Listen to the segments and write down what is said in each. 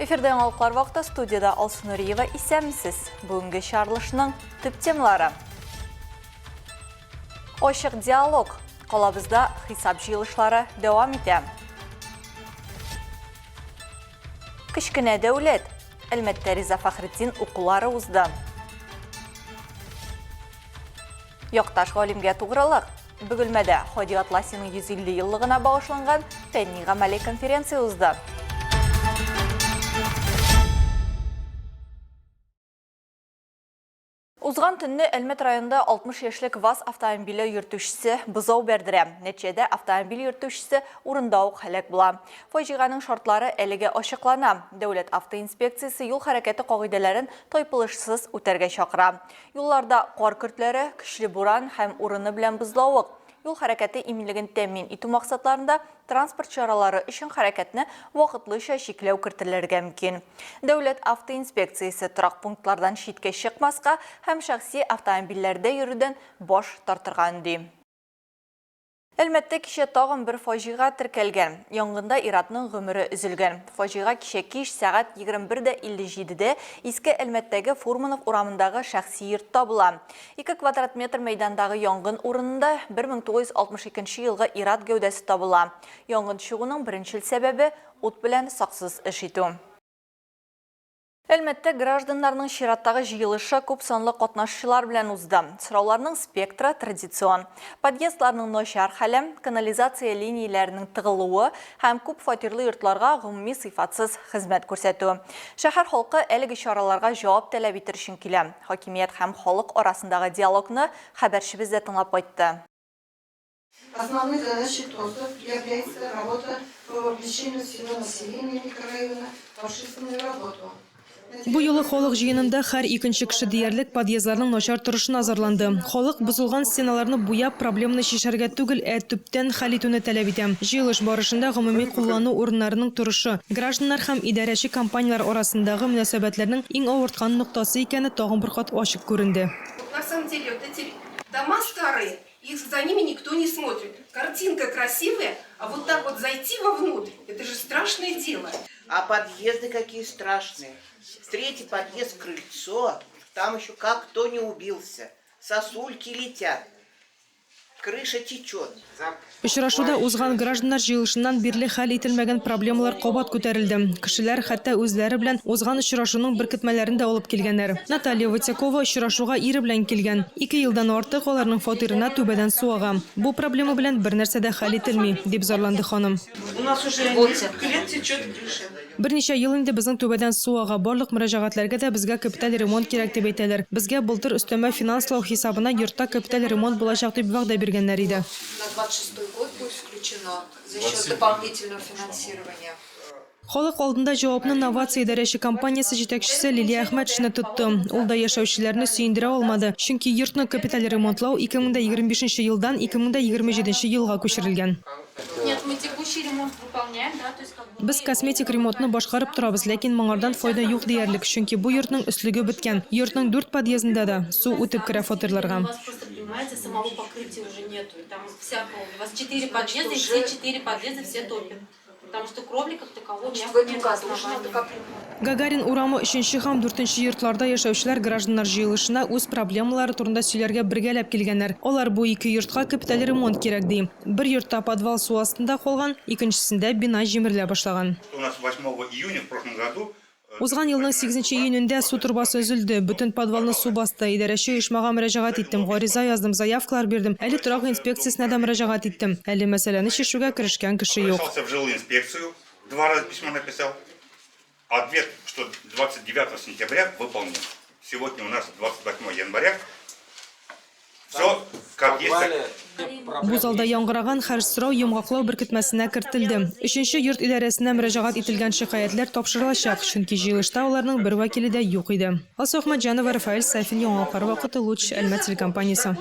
Эфирда яңалыклар вакыты студияда Алсу Нуриева исәнмесез. Бүгенге чыгарылышның төп темалары. Ачык диалог. Калабызда хисап җыелышлары дәвам итә. Кечкенә дәүләт. Әлмәттә Риза Фәхретдин укулары узды. Якташ галимгә тугрылык. Бөгелмәдә Һади Атласиның 150 еллыгына багышланган фәнни-гамәли конференция узды. Узган төнне Әлмәт районында 60 яшьлек ВАЗ автомобиле йөртүчесе бозау бәрдерә. Нәтиҗәдә автомобиль йөртүчесе урында ук һәлак була. Фаҗиганең шартлары әлегә ачыклана. Дәүләт автоинспекциясе юл хәрәкәте кагыйдәләрен тайпылышсыз үтәргә чакыра. Юлларда кар көртләре, көчле буран һәм урыны белән бозлавык. Юл хәрәкәте иминлеген тәэмин итү максатларында транспорт чаралары өчен хәрәкәтне вакытлыча чикләү кертелергә мөмкин. Дәүләт автоинспекциясе торак пунктлардан читкә чыкмаска һәм шәхси автомобильләрдә йөрүдән баш тартырга өнди. Әлмәттә кичә тагын бер фаҗига теркәлгән. Янгында ир-атның гомере өзелгән. Фаҗига кичә кич сәгать 21:57 дә Иске Әлмәттәге Фурманов урамындагы шәхси йортта була. Ике квадрат метр мәйдандагы янгын урынында 1962 елгы ир-ат гәүдәсе табыла. Янгын чыгуның беренчел сәбәбе, ут белән саксыз эш итү. Әлмәттә гражданнарның чираттагы җыелышы күп санлы катнашчылар белән узды. Сорауларның спектры традицион. Подъездларның начар хәле, канализация линияләренең тыгылуы һәм күп фатирлы йортларга гомуми сыйфатсыз хезмәт күрсәтү. Шәһәр халкы әлеге чараларга җавап таләп итер өчен килә. Хакимият һәм халык арасындагы диалогны хәбәрчебез дә тыңлап кайтты. Основной задачей ТОСов является работа по вовлечению всего населения микрорайона в общественную работу. Бу юлы халык җыенында һәр икенче кеше диярлек подъездларның начар торышына зарланды. Халык бозылган стеналарны буяп, проблеманы чишәргә түгел, ә төптән хәл итүне таләп итә. Җыелыш барышында гомуми куллану урыннарының торышы, гражданнар һәм идарәче компанияләр арасындагы мөнәсәбәтләрнең иң авырткан ноктасы икәне тагын бер кат ачык күренде. Вот на самом деле вот эти дома старые, их за ними никто не смотрит. Картинка красивая, а вот так вот зайти вовнутрь, это же страшное дело. А подъезды какие страшные. Третий подъезд крыльцо, там еще как кто не убился. Сосульки летят. Крыша течет. Очрашуда узган гражданнар җыелышыннан бирле хәл ителмәгән проблемалар кабат күтәрелде. Кешеләр хәтта үзләре белән узган очрашуның беркетмәләрен дә алып килгәннәр. Наталья Вотякова очрашуга ире белән килгән. Ике елдан артык аларның фатирына түбәдән су ага. Бу проблема белән бернәрсә дә хәл ителми, дип зарланды ханым. У нас уже несколько лет течет крыша. Берничә ел инде безнең түбәдән су ага. Барлык мөрәҗәгатьләргә дә безгә капиталь ремонт кирәк дип әйтәләр. Безгә былтыр өстәмә финанслау хисабына йортта капиталь ремонт булачак дип вәгъдә биргәннәр иде. На 26 год будет включено за счет дополнительного финансирования. Халык алдында җавапны Новация идарәче компаниясе җитәкчесе Лилия Әхмәтшина тотты. Ул да яшәүчеләрне сөендерә алмады, чөнки йортны капиталь ремонтлау 2025 нче елдан 2027 елга күчерелгән. Нет, мы текущий ремонт выполняем, да, то есть как бы. Без косметик ремонтны башкарып торабыз, ләкин моңардан файда юк диярлек, чөнки бу йортның өслеге беткән. Йортның дүрт подъездында да су үтеп керә фатирларга. У вас просто, понимаете, самого покрытия уже нету, и там всякого. У вас четыре подъезда, и все четыре подъезда все топят. Потому что кровли как таковой В этом году уже надо капремонт. Гагарин урамы өченче һәм дүртенче йортларда яшәүчеләр гражданнар җыелышына үз проблемалары турында сөйләргә бергәләп килгәннәр. Алар бу ике йортка капиталь ремонт кирәк ди. Бер йортта подвал су астында калган, икенчесендә бина җимерелә башлаган. У нас восьмого июня в прошлом году Узган елның сигезенче июнендә су торбасы өзелде, бөтен подвалны су басты. Идарәче оешмага мөрәҗәгать иттем, гариза яздым, заявкалар бирдем, әле торак инспекциясенә дә мөрәҗәгать иттем. Әле мәсьәләне чишүгә керешкән кеше юк. Обращался в жилинспекцию, два раза письмо написал. Ответ, что 29 сентября выполнен. Сегодня у нас 28 января. Все, как есть, так. Бу залда яңгыраган һәр сорау йомгаклау беркетмәсенә кертелде. Өченче йорт идарәсенә мөрәҗәгать ителгән шикаятьләр тапшырылачак, чөнки җыелышта аларның бер вәкиле дә юк иде. Алсу Әхмәтҗанова, Рафаэль Сафин, Яңалыклар вакыты, Луч, Әлмәт телекомпаниясе.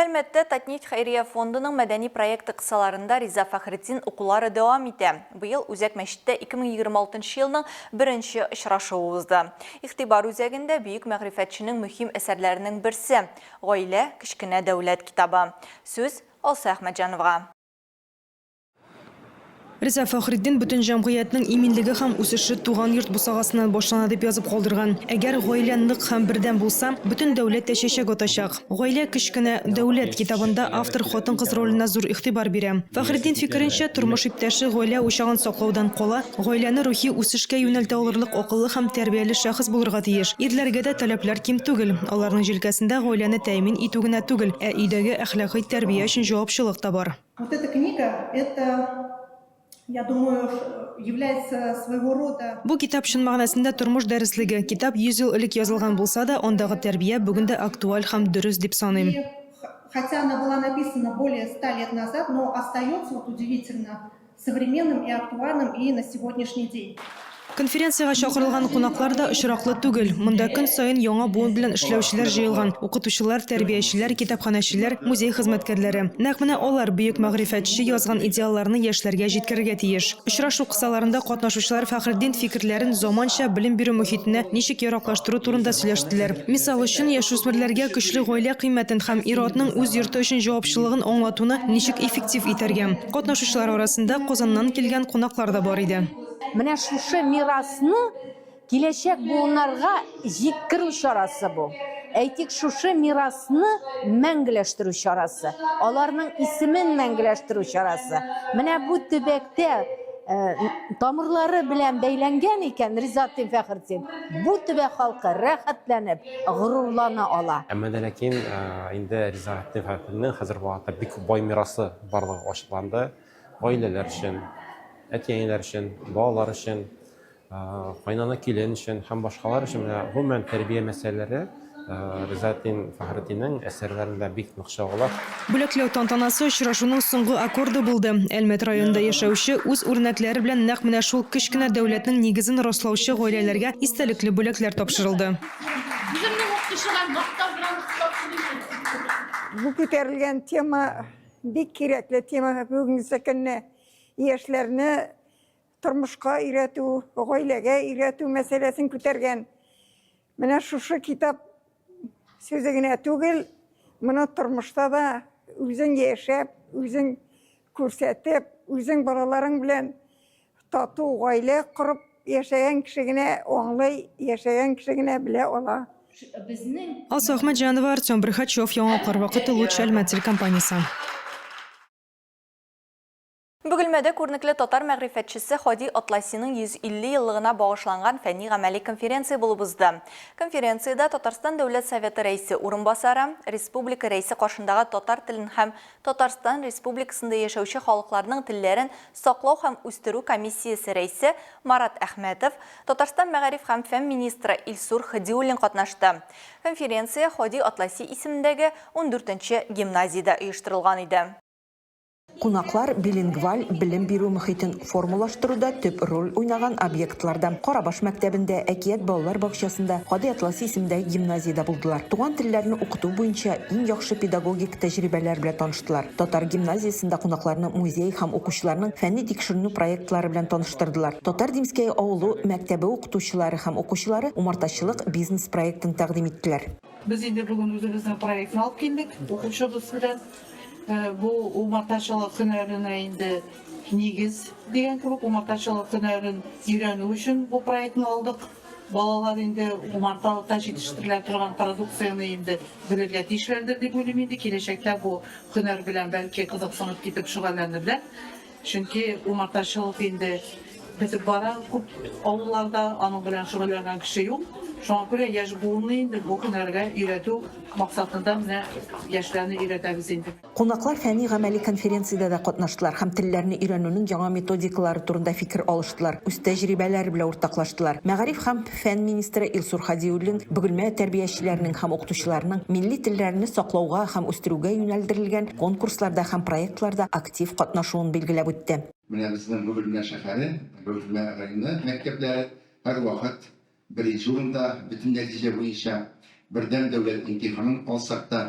Әлмәттә Татнефть хәйрия фондының мәдәни проекты кысаларында Риза Фәхретдин укулары дәвам итә. Быел Үзәк мәчеттә 2026 нчы елның беренче очрашуы узды. Игътибар үзәгендә бөек мәгърифәтченең мөһим әсәрләренең берсе, Гаилә, кечкенә дәүләт китабы. Сүз, Алсу Әхмәтҗановага. Риза Фәхретдин бөтен җәмгыятьнең иминлеге һәм үсеше туган йорт бусагасыннан башлана дип язып калдырган. Әгәр гаилә нык һәм бердәм булса, бөтен дәүләт тә чәчәк атачак. Гаилә, кечкенә дәүләт китабында автор хатын-кыз роленә зур игътибар бирә. Фәхретдин фикеренчә, тормыш иптәше гаилә учагын саклаудан кала, гаиләне рухи үсешкә юнәлтә алырлык акыллы һәм тәрбияле шәхес булырга тиеш. Ирләргә дә таләпләр ким түгел. Аларның җилкәсендә гаиләне тәэмин итү генә түгел, ә өйдәге әхлакый тәрбия өчен җавапчылык та бар. Вот эта книга, это, я думаю, является своего рода. Бу китап чын мәгънәсендә тормыш дәреслеге. Китап 100 ел элек язылган булса да, андагы тәрбия бүген дә актуаль һәм дөрес дип саныйм. И хотя она была написана более 100 лет назад, но остается, вот удивительно, современным и актуальным и на сегодняшний день. Конференциягә чакырылган кунаклар да очраклы түгел. Монда көн саен яңа буын белән эшләүчеләр җыелган, укытучылар, тәрбиячеләр, китапханәчеләр, музей хезмәткәрләре. Нәкъ менә алар бөек мәгърифәтче язган идеалларны яшьләргә җиткерергә тиеш. Очрашу кысаларында катнашучылар Фәхретдин фикерләрен заманча белем бирү мохитенә ничек яраклаштыру турында сөйләштеләр. Мисал өчен, яшүсмерләргә көчле гаилә кыйммәтен һәм ир-атның үз йорты өчен җавапчылыгын аңлатуны ничек эффектив итәргә. Катнашучылар арасында Казаннан килгән кунаклар да бар иде. Менә шушы мирасны киләчәк буыннарга җиткерү чарасы бу. Әйтик, шушы мирасны мәңгеләштерү чарасы, аларның исемен мәңгеләштерү чарасы. Менә бу төбәктә э, тамырлары белән бәйләнгән икән Ризатдин Фәхретдин, бу төбәк халкы рәхәтләнеп горурлана ала. Әмма дә ләкин э, инде Ризатдин Фәхретдиннең хәзерге вакытта бик бай мирасы барлыгы ачыкланды. Гаиләләр өчен, әти-әниләр өчен, балалар өчен, кайнана килен өчен һәм башкалар өчен менә гомумән тәрбия мәсьәләләре Ризаэтдин Фәхретдиннең әсәрләрендә бик нык чагыла. Бүләкләү тантанасы очрашуның соңгы аккорды булды. Әлмәт районында яшәүче, үз үрнәкләре белән нәкъ менә шул кечкенә дәүләтнең нигезен раслаучы гаиләләргә истәлекле бүләкләр тапшырылды. Үземнең укытучыга мактау грамотасы тапшырыйм. Бу күтәрелгән тема Бик кирәкле тема бүгенге көнне яшьләрне тормышка өйрәтү, гаиләгә өйрәтү мәсьәләсен күтәргән. Менә шушы китап сүзе генә түгел, моны тормышта да үзең яшәп, үзең күрсәтеп, үзең балаларың белән тату гаилә корып яшәгән кеше генә аңлый, яшәгән кеше генә белә ала. Алсу Әхмәтҗанова, Артем Брыхачев, Яңалыклар вакыты, Луч Әлмәт телекомпаниясе. Бөгелмәдә күренекле татар мәгърифәтчесе Һади Атласиның 150 еллыгына багышланган фәнни-гамәли конференция булып узды. Конференциядә Татарстан Дәүләт Советы Рәисе урынбасары, республика Рәисе каршындагы татар телен һәм Татарстан Республикасында яшәүче халыкларның телләрен саклау һәм үстерү комиссиясе рәисе Марат Әхмәтов, Татарстан мәгариф һәм фән министры Илсур Һадиуллин катнашты. Конференция Һади Атласи исемендәге ундүртенче гимназиядә оештырылган иде. Кунаклар билингваль белем бирү мохитен формалаштыруда төп роль уйнаган объектларда, Карабаш мәктәбендә, Әкият балалар бакчасында, Һади Атласи исемендәге гимназиядә булдылар. Туган телләрне укыту буенча иң яхшы педагогик тәҗрибәләр белән таныштылар. Татар гимназиясендә кунакларны музей һәм укучыларның фәнни-тикшеренү проектлары белән таныштырдылар. Татар Димскәе авылы мәктәбе укытучылары һәм укучылары умартачылык бизнес-проектын тәкъдим иттеләр. Без инде бүген үзебезнең проектны алып килдек укучыбыз белән. Бу умартачылык һөнәренә инде нигез дигән кебек, умартачылык һөнәрен өйрәнү өчен бу проектны алдык. Балалар инде умарталыкта җитештерелә торган продукцияне инде белергә тиешләрдер дип уйлыйм инде. Киләчәктә бу һөнәр белән бәлки кызыксынып китеп шөгыльләнерләр. Чөнки умартачылык инде бетеп бара күп авылларда, аның белән шөгыльләнгән кеше юк. Шуңа күрә яшь буынны инде бу һөнәргә өйрәтү максатында менә яшьләрне өйрәтәбез инде. Кунаклар фәнни-гамәли конференциядә дә катнаштылар һәм телләрне өйрәнүнең яңа методикалары турында фикер алыштылар, үз тәҗрибәләре белән уртаклаштылар. Мәгариф һәм фән министры Илсур Һадиуллин Бөгелмә тәрбиячеләренең һәм укытучыларының милли телләрне саклауга һәм үстерүгә юнәлдерелгән конкурсларда һәм проектларда актив катнашуын билгеләп үтте. Менә безнең Бөгелмә шәһәре, Бөгелмә районы мәктәпләре һәрвакыт беренче урында, бөтен нәтиҗә буенча. Бердәм дәүләт имтиханын алсак та,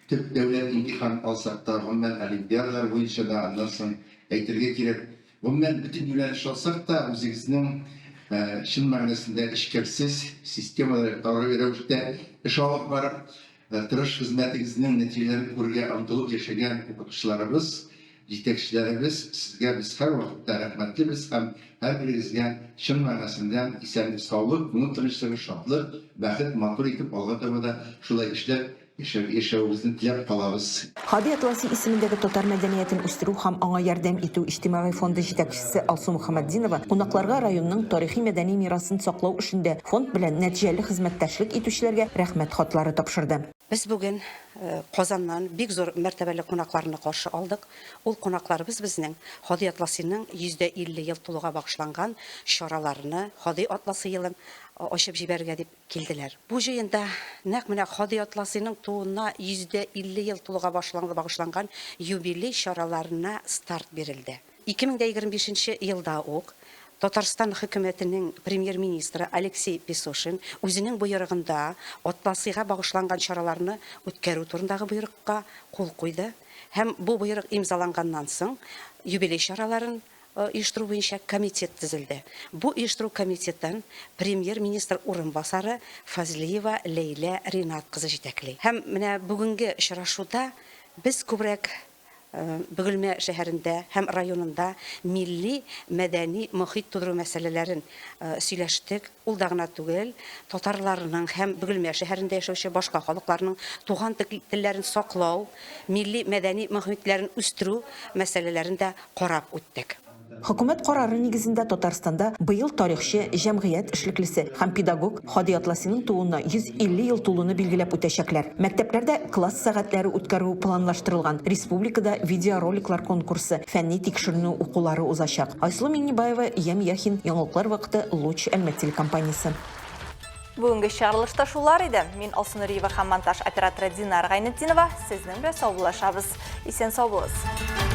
төп дәүләт имтиханын алсак та, гомумән, олимпиадалар буенча да, аннан соң әйтергә кирәк, Гомумән, бөтен юнәлеш алсак та, үзегезнең чын мәгънәсендә эчкерсез, системалы рәвештә эш алып барып, тырыш хезмәтегезнең нәтиҗәләрен күрергә омтылып яшәгән укытучыларыбыз. җитәкчеләребез, сезгә без һәрвакытта рәхмәтлебез һәм һәрберегезгә чын мәгънәсендә исәнлек-саулык, күңел тынычлыгы, шатлык, бәхет, матур итеп алга таба да шулай эшләп яшәвегезне теләп калабыз. Һади Атласи исемендәге татар мәдәниятен үстерү һәм аңа ярдәм итү иҗтимагый фонды җитәкчесе Алсу Мөхәммәтдинова кунакларга районның тарихи-мәдәни мирасын саклау эшендә фонд белән нәтиҗәле хезмәттәшлек итүчеләргә Рәхмәт хатлары тапшырды. Без бүген Казаннан бик зур мәртәбәле кунакларны каршы алдык. Ул кунакларыбыз безнең Һади Атласиның 150 ел тулуга багышланган чараларны, Һади Атласи елын ачып җибәрергә дип килделәр. Бу җыенда нәкъ менә Һади Атласиның тууына 150 ел тулуга багышланган юбилей чараларына старт бирелде. 2025 нче елда ук Татарстан хөкүмәтенең премьер-министры Алексей Песошин үзенең боерыгында Атласыйга багышланган чараларны үткәрү турындагы боерыкка кул куйды һәм бу боерык имзаланганнан соң юбилей чараларын оештыру буенча комитет төзелде. Бу оештыру комитетын премьер-министр урынбасары Фазлиева Ләйлә Ринат кызы җитәкли. Һәм менә бүгенге очрашуда без күбрәк Бөгелмә шәһәрендә һәм районында милли мәдәни мохит тудыру мәсьәләләрен сөйләштек. Ул да гына түгел, татарларның һәм Бөгелмә шәһәрендә яшәүче башка халыкларның туган телләрен саклау, милли мәдәни мохитләрен үстерү мәсьәләләрен дә карап үттек. Хөкүмәт карары нигезендә Татарстанда быел тарихчы, җәмгыять эшлеклесе һәм педагог Һади Атласиның тууына 150 ел тулуны билгеләп үтәчәкләр. Мәктәпләрдә класс сәгатьләре үткәрү планлаштырылган, республикада видеороликлар конкурсы, фәнни-тикшеренү укулары узачак. Айсылу Миңнебаева, Ям Яхин, Яңалыклар вакыты, Луч, Әлмәт телекомпаниясе. Бүгенге чыгарылышта шулар иде. Мин Алсу Нуриева һәм монтаж операторы Динара Гайнетдинова сезнең белән саубуллашабыз. Исән-сау булыгыз.